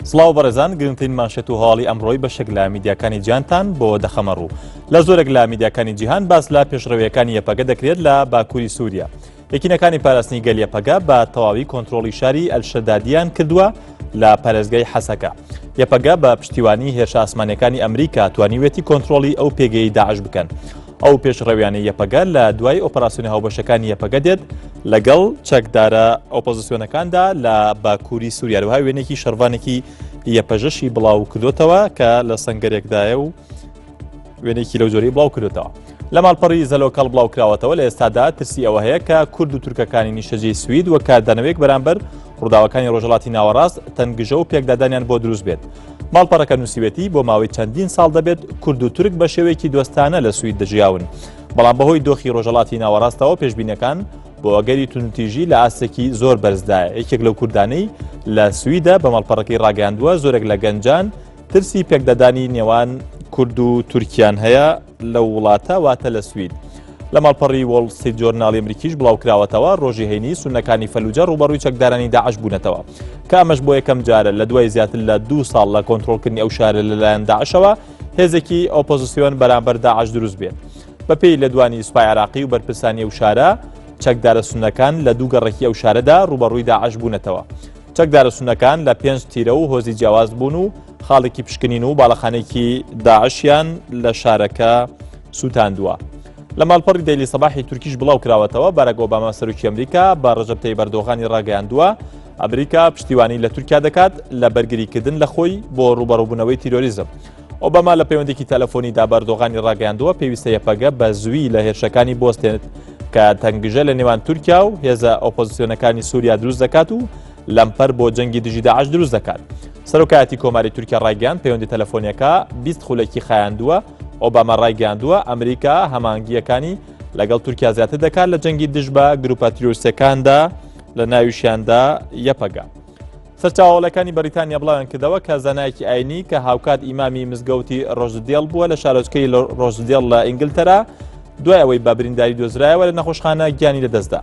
سڵاو بەڕێزان گرنگترین مانشێت و هەواڵی ئەمڕۆی بەشێک لە میدیاکانی جیهانتان بۆ دەخەمە ڕوو لە زۆرێک لە میدیاکانی جیهان باس لە پێشڕەویەکانی یەپەگە دەکرێت لە باکووری سووریا یەکینەکانی پاراستنی گەل یەپەگە بە تەواوی کۆنترۆڵی شاری ئەلشەدادیان کردووە لە پارێزگای حەسەکە. یەپەگە بە پشتیوانی هێرشە ئاسمانیەکانی ئەمریکا توانیوێتی کۆنترۆڵی ئەو پێگەی داعش بکەن. ئەو پێشڕەویانەی یەپەگە لە دوای ئۆپەراسیۆنە هاوبەشەکانی یەپەگە دێت لەگەڵ چەکدارە ئۆپۆزیسیۆنەکاندا لە باکووری سووریا. هەروەها وێنێکی شەڕڤانێکی یەپەژەشی بڵاو کردوتەوە کە لە سەنگەرێکدایە و وێنەیەکی لەو جۆرەی بڵاو کردوتەوە. لە ماڵپەڕی The Local بڵاو کراوەتەوە لە ئێستادا ترسی ئەوە هەیە کە کورد و تورکەکانی نیشتەجێی سوید وەک کاردانەوەیەک بەرامبەر ڕووداوەکانی ڕۆژهەڵاتی ناوەڕاست تەنگژە و پێکدادانیان بۆ دروست بێت. ماڵپەڕەکە نووسیوێتی بۆ ماوەی چەندین ساڵ دەبێت کورد و تورک بە شێوەیەکی دۆستانە لە سوید دەژیاون. بەڵام بەهۆی دۆخی ڕۆژهەڵاتی ناوەڕاستەوە پێشبینەکان بۆ ئەگەری توندوتیژی لە ئاستێکی زۆر بەرزدایە. یەکێک لەو کوردانەی لە سویدە بە ماڵپەڕەکەی ڕاگەیاندووە زۆرێک لە گەنجان ترسی پێکدادانی نێوان کورد و تورکیان هەیە لەو وڵاتە واتە لە سوید. لە ماڵپەڕی وۆڵ ستریت جۆرناڵی ئەمریکیش بڵاوکراوەتەوە ڕۆژی هەینی سوننەکانی فەلوجە ڕووبەڕووی چەکدارانی داعش بوونەتەوە کە ئەمەش بۆ یەکەم جارە لە دوای زیاتر لە دوو ساڵ لە کۆنترۆڵکردنی ئەو شارە لەلایەن داعشەوە هێزێکی ئۆپۆزیسیۆن بەرامبەر داعش دروست بێت. بەپێی لێدوانی سوپای عێراقی و بەرپرسانی ئەو شارە چەکدارە سوننەکان لە دوو گەڕەکی ئەو شارەدا ڕووبەڕووی داعش بوونەتەوە. چەکدارە سوننەکان لە پێنج تیرە و هۆزی جیاواز بوون و خاڵێکی پشکنین و باڵەخانێکی داعشیان لە شارەکە سووتاندووە. لە ماڵپەڕی دەیلی سەباحی تورکیش بڵاو کراوەتەوە باراک ئۆباما سەرۆکی ئەمریکا بە ڕەجەب تەیب ئەردۆغانی ڕاگەیاندووە ئەمریکا پشتیوانی لە تورکیا دەکات لە بەرگریکردن لە خۆی بۆ ڕووبەڕووبوونەوەی تیرۆریزم. ئۆباما لە پەیوەندێکی تەلەفۆنیدا بە ئەردۆغانی ڕاگەیاندووە پێویستە یەپەگە بە زووی لە هێرشەکانی بوەستێنێت کە تەنگژە لە نێوان تورکیا و هێزە ئۆپۆزیسیۆنەکانی سووریا دروست دەکات و لەمپەر بۆ جەنگی دژی داعش دروست دەکات. سەرۆکایەتی کۆماری تورکیا ڕایگەیاند پەیوەندی تەلەفۆنیەکە 20 خولەکی خایاندووە، ئۆباما ڕایگەیاندووە ئەمریکا هەماهەنگییەکانی لەگەڵ تورکیا زیاتر دەکات لە جەنگی دژ بە گروپە تیرۆریستیەکاندا لە ناویشیاندا یەپەگە. سەرچاوە هەواڵەکانی بەریتانیا بڵاویان کردەوە کە زانایەکی ئاینی کە هاوکات ئیمامی مزگەوتی ڕۆژدێڵ بووە لە شارۆچکەی ڕۆژدێڵ لە ئینگلتەرا دوای ئەوەی بە برینداری دۆزرایەوە لە نەخۆشخانە گیانی لەدەستدا.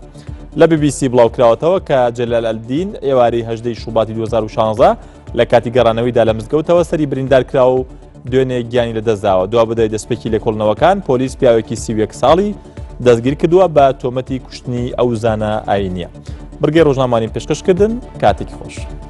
لە BBC بڵاوکراوەتەوە کە جەلال ئەلدین ئێوارەی هەژدەی شوباتی 2016 لە کاتی گەڕانەوەیدا لە مزگەوتەوە سەری بریندار کرا و دوێنێ گیانی لەدەستداوە. دوابەدوای دەستپێکی لێکۆڵنەوەکان پۆلیس پیاوێکی 31 ساڵی دەستگیر کردووە بە تۆمەتی کوشتنی ئەو زانا ئاینیە. بڕگەی ڕۆژنامەوانی پێشکەش کردن کاتێکی خۆش.